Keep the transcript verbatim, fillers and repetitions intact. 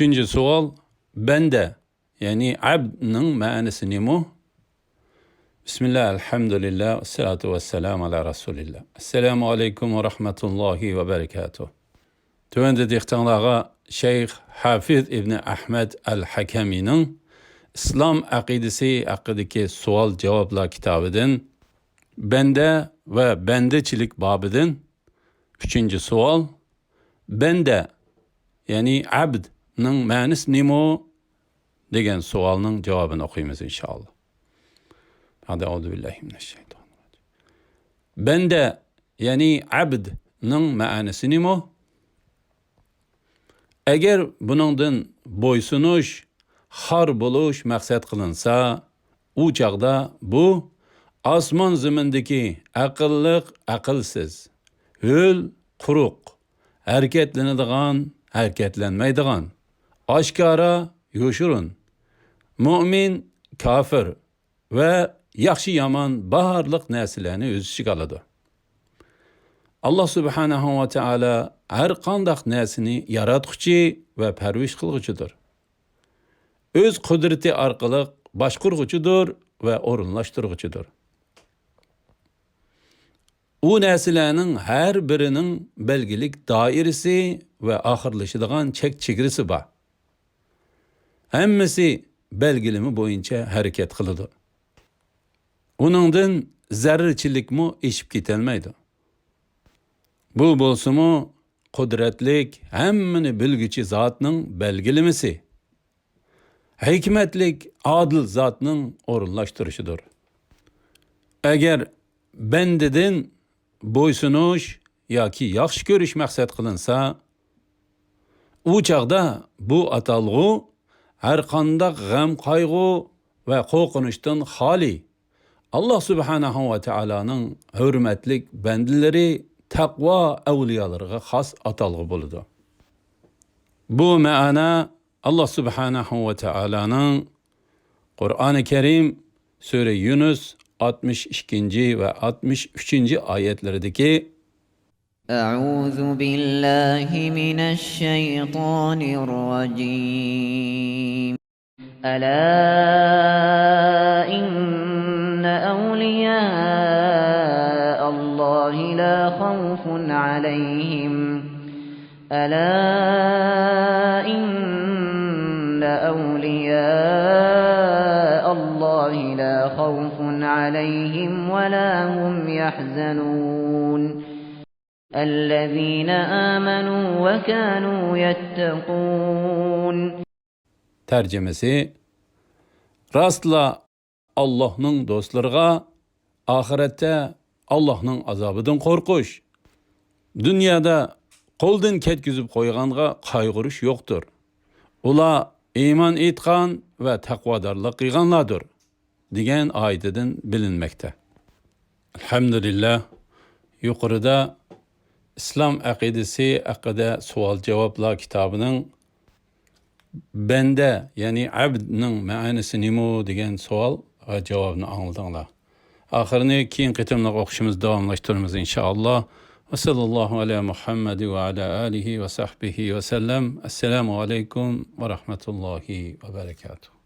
ئۈچىنچى سوئال، بەندە، يەنى ئەبدنىڭ مەنىسى نېمە؟ بىسمىللا، ئەلھەمدۇلىللا، ۋەسسالاتۇ ۋەسسالامۇ ئالا رەسۇلىللا. ئەسسالامۇ ئەلەيكۇم ۋە رەھمەتۇللاھى ۋە بەرىكاتۇھ. تۆۋەندە دىققىتىڭلارغا شەيخ ھافىز ئىبنى ئەھمەد ئەل ھەكەمىنىڭ ئىسلام ئەقىدىسى ھەققىدىكى سوئال-جاۋابلار كىتابىدىن، بەندە ۋە بەندىچىلىك بابىدىن، ئۈچىنچى سوئال، بەندە، يەنى ئەبدنىڭ مەنىسى نېمە؟ دېگەن سوئالنىڭ جاۋابىنى ئوقۇيمىز، ئىنشائاللا. بەندە، يەنى ئەبدنىڭ مەنىسى نېمە؟ ئەگەر بۇنىڭدىن بويسۇنۇش، خار بولۇش مەقسەت قىلىنسا، ئۇ چاغدا بۇ ئاسمان زېمىندىكى ئەقىللىق، ئەقىلسىز، ھۆل، قۇرۇق، ھەرىكەتلىنىدىغان، ھەرىكەتلەنمەيدىغان، ئاشكارا، يوشۇرۇن، مۆمىن، كاپىر ۋە ياخشى-يامان بارلىق نەرسىلەرنى ئۆز ئىچىگە ئالىدۇ. ئاللا سۇبھانەھۇ ۋە تائالا ھەر قانداق نەرسىنى ياراتقۇچى ۋە پەرۋىش قىلغۇچىدۇر. ئۆز قۇدرىتى ئارقىلىق باشقۇرغۇچىدۇر ۋە ئورۇنلاشتۇرغۇچىدۇر. ئۇ نەرسىلەرنىڭ ھەر بىرىنىڭ بەلگىلىك دائىرىسى ۋە ئاخىرلىشىدىغان چەك-چېگرىسى بار. ھەممىسى بەلگىلىمە بويىچە ھەرىكەت قىلىدۇ. ئۇنىڭدىن زەررىچىلىكمۇ ئېشىپ كېتەلمەيدۇ. بۇ بولسىمۇ قۇدرەتلىك، ھەممىنى بىلگۈچى زاتنىڭ بەلگىلىمىسى، ھېكمەتلىك، ئادىل زاتنىڭ ئورۇنلاشتۇرۇشىدۇر. ئەگەر بەندىدىن بويسۇنۇش ياكى ياخشى كۆرۈش مەقسەت قىلىنسا، ئۇ چاغدا بۇ ئاتالغۇ ھەرقانداق غەم-قايغۇ ۋە قورقۇنچتىن خالىي، ئاللا سۇبھانەھۇ ۋە تائالانىڭ ھۆرمەتلىك بەندىلىرى، تەقۋا ئەۋلىيالىرىغا خاس ئاتالغۇ بولىدۇ. بۇ مەنە ئاللا سۇبھانەھۇ ۋە تائالانىڭ قۇرئانى كەرىم سۈرە يۇنۇس ئاتمىش ئىككىنچى ۋە ئاتمىش ئۈچىنچى ئايەتلىرىدىكى، أعوذ بالله من الشيطان الرجيم. ألا إن أولياء الله لا خوف عليهم، ألا إن أولياء الله لا خوف عليهم ولا هم يحزنون. الذين آمنوا وكانوا يتقون. تەرجىمىسى، راستلا ئاللاھنىڭ دوستلىرىغا ئاخىرەتتە ئاللاھنىڭ ئازابىدىن قورقۇش، دۇنيادا قولدىن كەتكۈزۈپ قويغانغا قايغۇرۇش يوقتۇر. ئۇلار ئىمان ئېيتقان ۋە تەقۋادارلىق قىلغانلاردۇر. دېگەن ئايىتىدىن بىلىنمەكتە. ئەلھەمدۇلىللا، يۇقىرىدا ئىسلام ئەقىدىسى ھەققىدە سوئال-جاۋابلار كىتابىنىڭ بەندە، يەنى ئەبدنىڭ مەنىسى نېمە دېگەن سوئال ۋە جاۋابنى ئاڭلىدىڭلار. ئاخىرىنى كېيىنكى قېتىملىق ئوقۇشىمىز داۋاملاشتۇرىمىز، ئىنشائاللا. ۋە سەللەللاھۇ ئەلا مۇھەممەد ۋە ئەلا ئالىھى ۋە سەھبىھى ۋە سەللەم. ئەسسالامۇ ئەلەيكۇم ۋە رەھمەتۇللاھى ۋە بەرەكاتۇھ.